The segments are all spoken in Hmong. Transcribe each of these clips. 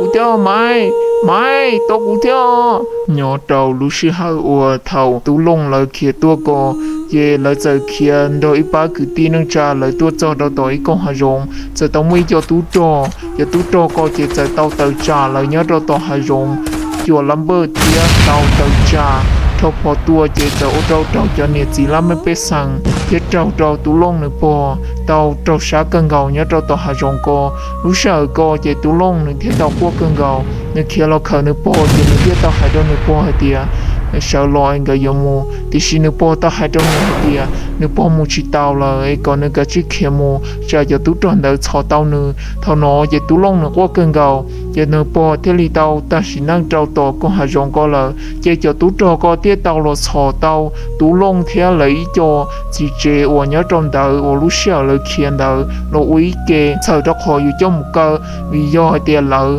Kuv thiab Maiv, Maiv, tos kuv thiab. Nyob rau lub sij hawm uas thaum Tub Looj lawv khiav tuaj ko, ces lawv txawm khiav nrog ib pab kwv tij neej tsa lawv tuaj txog rau tom ib koog hav zoov, txawm tau muaj ib co tub rog. Cov tub rog ko ces txawm tau tawm tsam lawv nyob rau tom hav zoov cuam lab npawj thiab tau tawm tsam rho phom tua, ces txawm ua rau raug cov niam txiv laj mej pej xeem thiab raug rau Tub Looj nws pog tau raug sab kawg nkaus nyob rau tom hav zoov ko. Lub sij hawm ko ces Tub Looj nws thiaj tau quaj kawg nkaus, nws khiav los khawm nws pog ces nws thiaj tau hais rau nws pog hais tias sawv los es nkawd yuav mus, tiam sis nws pog tau hais rau nws hais tias nws pog mus tsis taus lawm es kom nws kav tsij khiav mus tsam cov tub rog ntawd txhom tau nws. Thaum no ces Tub Looj nws quaj kawg nkaus, ces nws pog thiaj li tau tag sim neej rau tom koog hav zoov ko lawm. Ces cov tub rog ko thiaj tau los txhom tau Tub Looj thiab lawv ib co txiv tsev uas nyob rau ntawd uas lub sij hawm lawv khiav ntawd los ua ib ke txhawm rau qhov yuav coj mus kaw, vim yog hais tias lawv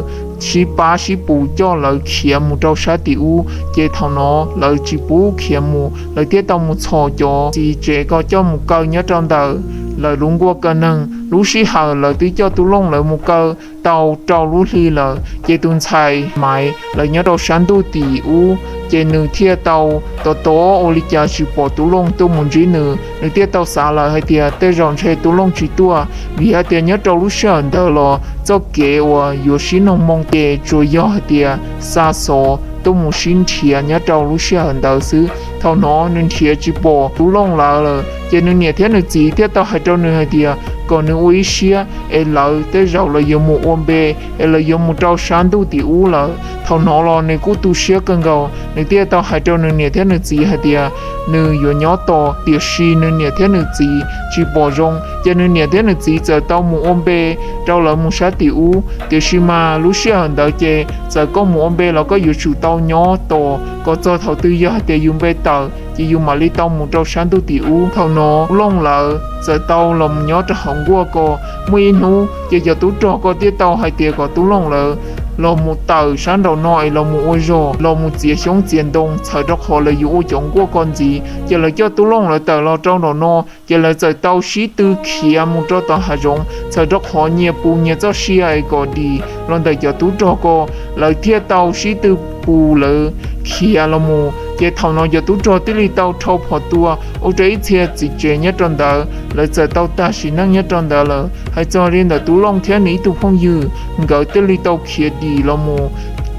sib pab sib pus coj lawv khiav mus rau sab tim ub, ces thaum no lawv tsis pub khiav mus, lawv thiaj tau mus txhom cov txiv tsev ko coj mus kaw nyob rau ntawm lawv lub nkuaj kaw neeg. Lub sij hawm lawv twb coj Tub Looj lawv mus kaw tau rau lub hli lawm, ces tus ntxhais Maiv lawv nyob rau sab ntuj tim ub, ces nws thiaj tau tos tos ua li cas tsis pom Tub Looj tuaj mus ntsib nws. Nws thiaj tau xav lawm hais tias tej zaum ntshe Tub Looj tsis tuaj, vim hais tias nyob rau lub sij hawm ntawd los txoj kev uas yuav sib noog moo ces tsuas yog hais tias xa xov tuaj mus sib nrhiav nyob rau lub sij hawm ntawd xwb. Thaum no nws nrhiav tsis pom Tub Looj lawv lawm, ces nws niam thiab nws txiv thiaj tau hais rau nws hais tias kom nws ua ib siab es lawv tej zaum lawv yuav mus ua npe es lawv yuav mus rau sab ntuj tim ub lawm. Thaum no los nws kuj tu siab kawg nkaus, nws thiaj tau hais rau nws niam thiab nws txiv hais tias nws yuav nyob tos, tiam sis nws niam thiab nws txiv tsis pom zoo, ces nws niam thiab nws txiv txawm tau mus ua npe rau lawv mus sab tim ub. Tiam sis mas lub sij hawm ntawd ces txawm koj mus ua npe los koj yuav tsum tau nyob tos kom txog thaum twg yog hais tias yus npe tawm ces yus mam li tau mus rau sab ntuj tim ub. Thaum no Tub Looj lawv txawm tau los mus nyob rau hauv nkuaj ko. Muaj ib hnub ces cov tub rog ko thiaj tau hais tias kom Tub Looj lawv los mus tawm sab nraum no es los mus ua zog, los mus txiav xyoob txiav ntoo txhawm rau qhov lawv yuav ua cov nkuaj ko ntxiv. Ces lawv coj Tub Looj lawv tawm los rau nraum no, ces lawv txawm tau sib tw khiav mus rau tom hav zoov txhawm rau qhov nyias pus nyias txoj sia es kom dim los ntawm cov tub rog ko. Lawv thiaj tau sib tw pus lawv khiav los mus. Ces thaum no cov tub rog thiaj li tau rho phom tua ua rau ib txhia txiv tsev nyob rau ntawd lawv txawm tau tag sim neej nyob rau ntawd lawm. Hais txog li ntawm Tub Looj thiab nws ib tug phooj ywg, nkawd thiaj li tau khiav dim los mus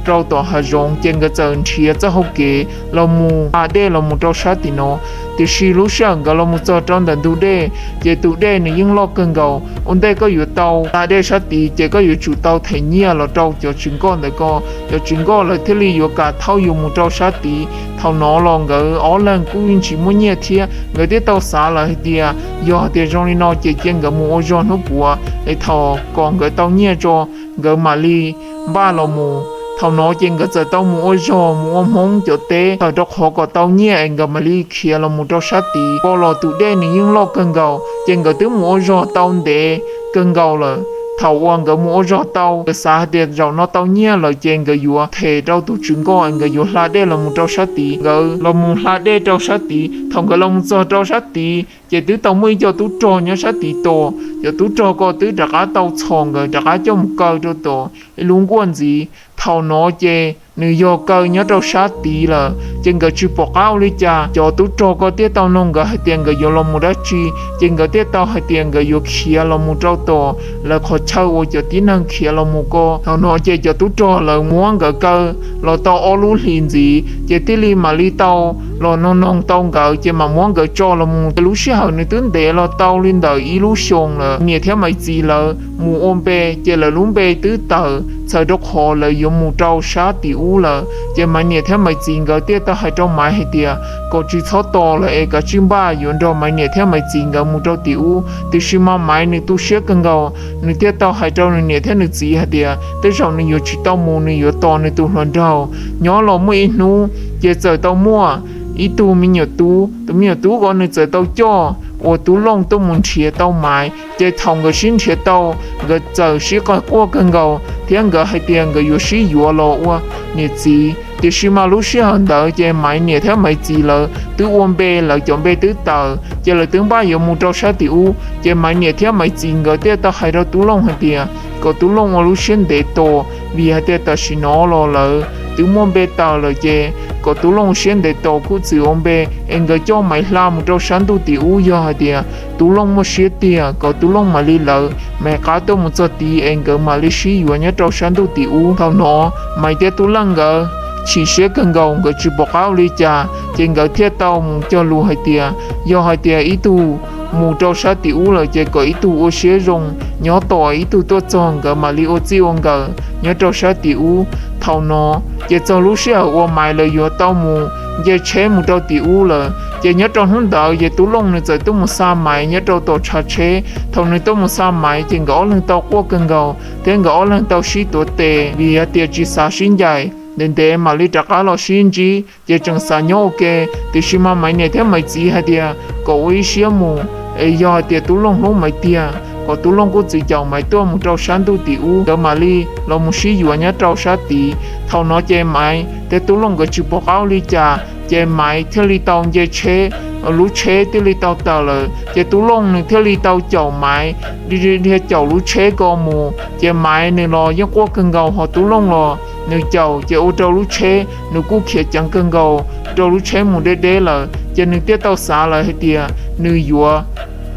rau tom hav zoov, ces nkawd txawm nrhiav txoj hau kev los mus hla dej los mus rau sab tim no. Tiam sis lub sij hawm nkawd los mus txog rau ntawm ntug dej, ces tus dej nws yeej loj kawg nkaus. Ua ntej koj yuav tau hla dej sab tid ces koj yuav tsum tau them nyiaj los rau cov tsev nkoj ntawd ko, cov tsev nkoj lawv thiaj li yuav kam thauj yus mus rau sab tid. Thaum no los nkawd ob leeg kuj yeej tsis muaj nyiaj thiab, nkawd thiaj tau xav lawm hais tias yog hais tias zoo li no ces cia nkawd mus ua zog hnub puav es thaum kom nkawd tau nyiaj tso nkawd mam li npaj los mus. Thaum no ces nkawd txawm tau mus ua zog mus ua Hmoob cov teb txhawm rau qhov kom tau nyiaj es nkawd mam li khiav los mus rau sab tid. Ko los tus dej nws yeej loj kawg nkaus, ces nkawd twb mus ua zog tau ntev kawg nkaus lawm. Thaum uas nkawd mus ua zog tau, nkawd xav hais tias zaum no tau nyiaj lawm ces nkawd yuav them rau tus tswv nkoj es nkawd yuav hla dej los mus rau sab tid. Nkawd los mus hla dej rau sab tid. Thaum nkawd los mus txog rau sab tid ces twb tau muaj ib co tub rog nyob sab tid tos. Cov tub rog ko twb rov qab tau txhom nkawd rov qab coj mus kaw rau tom ib lub nkuaj ntxiv. Thaum no ces nws yog kaw nyob rau sab tid lawm, ces nkawd tsis pom qab ua li cas. Cov tub rog ko thiaj tau nug nkawd hais tias nkawd yuav los mus dab tsi, ces nkawd thiaj tau hais tias nkawd yuav khiav los mus rau tom lawv qhov chaw uas cov tib neeg khiav los mus ko. Thaum no ces cov tub rog lawv muab nkawd kaw los tau ob lub hlis ntxiv, ces thiaj li mam li tau los noog noog tau nkawd, ces mam muab nkawd tso los mus. Ces lub sij hawm nws twb ntev los tau li ntawm ib lub xyoos lawm. Niam thiab Maiv txiv lawv mus ua npe, ces lawv lub npe twb tawm txhawm rau qhov lawv yuav mus rau sab tim ub lawm. Ces Maiv niam thiab Maiv txiv nkawd thiaj tau hais rau Maiv hais tias kom tsis txhob tos lawm es kav tsij npaj yuav nrog Maiv niam thiab Maiv txiv nkawd mus rau tim ub. Tiam sis mas Maiv nws tu siab kawg nkaus, nws thiaj tau hais rau nws niam thiab nws txiv hais tias tej zaum nws yuav tsis tau mus, nws yuav tos nws tus hluas nraug. Nyob los muaj ib hnub, ces txawm tau muaj ib tug me nyuam tub. Tus me nyuam tub ko nws txawm tau coj uas Tub Looj tuaj mus nrhiav tau Maiv. Ces thaum nkawd sib nrhiav tau, nkawd txawm sib qawg quaj kawg nkaus thiab nkawd hais tias nkawd yuav sib yuav los ua niam txiv. Tiam sis mas lub sij hawm ntawd ces Maiv niam thiab Maiv txiv lawv twb ua npe, lawv cov npe twb tawm ces lawv twb npaj yuav mus rau sab tim ub. Ces Maiv niam thiab Maiv txiv nkawd thiaj tau hais rau Tub Looj hais tias kom Tub Looj ua lub siab ntev tos, vim hais tias tam sim no los lawv twb muaj npe tawm lawm ces kom Tub Looj siab ntev tos kuj txwm ua npe es nkawd coj Maiv hla mus rau sab ntuj tim ub. Yog hais tias Tub Looj muaj siab tiag kom Tub Looj mam li lawv Maiv qab tuaj mus txog tid es nkawd mam li sib yuav nyob rau sab ntuj tim ub. Thaum no Maiv thiab Tub Looj nkawd chim siab kawg nkaus, nkawd tsis pom qab ua li cas ces nkawd thiaj tau mus cog lus hais tias yog hais tias ib tug mus rau sab tim ub lawm ces kom ib tug ua siab zoo nyob tos ib tug tuaj txog, nkawd mam li ua txij ua nkawm nyob rau sab tim ub. Thaum no ces txog lub sij hawm uas Maiv lawv yuav tau mus nce tsheb mus rau tim ub lawm ces nyob rau hnub ntawd ces Tub Looj nws txawm tuaj mus xa Maiv nyob rau tom tshav tsheb. Thaum nws tuaj mus xa Maiv ces nkawd ob leeg tau quaj kawg nkaus thiab nkawd ob leeg tau sib tuav tes vim hais tias tsis xav sib ncaim, ntev ntev mam li rov qab los sib ntsib ces tseem xav nyob ua ke. Tiam sis mas Maiv niam thiab Maiv txiv hais tias kom ua ib siab mus es yog hais tias Tub Looj hlub Maiv tiag kom Tub Looj kuj txwm caum Maiv tuaj mus rau sab ntuj tim ub, nkawd mam li los mus sib yuav nyob rau sab tid. Thaum no ces Maiv thiab Tub Looj nkawd tsis pom qab ua li cas ces Maiv thiaj li tau nce tsheb, lub tsheb thiaj li tau tawm lawm ces Tub Looj nws thiaj li tau caum Maiv, dhia caum lub tsheb ko mus ces Maiv nws los yeej quaj kawg nkaus, ho Tub Looj los nws caum ces ua rau lub tsheb nws kuj khiav ceev kawg nkaus rau lub tsheb mus deb deb lawm ces nws thiaj tau xav lawm hais tias nws yuav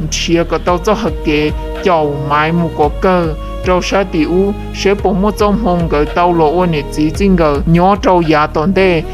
nrhiav kom tau txoj hau kev caum Maiv mus kom kawg rau sab tim ub seb puas muaj txoj hmoo nkawd tau los ua niam txiv txij nkawm nyob rau yav tom ntej.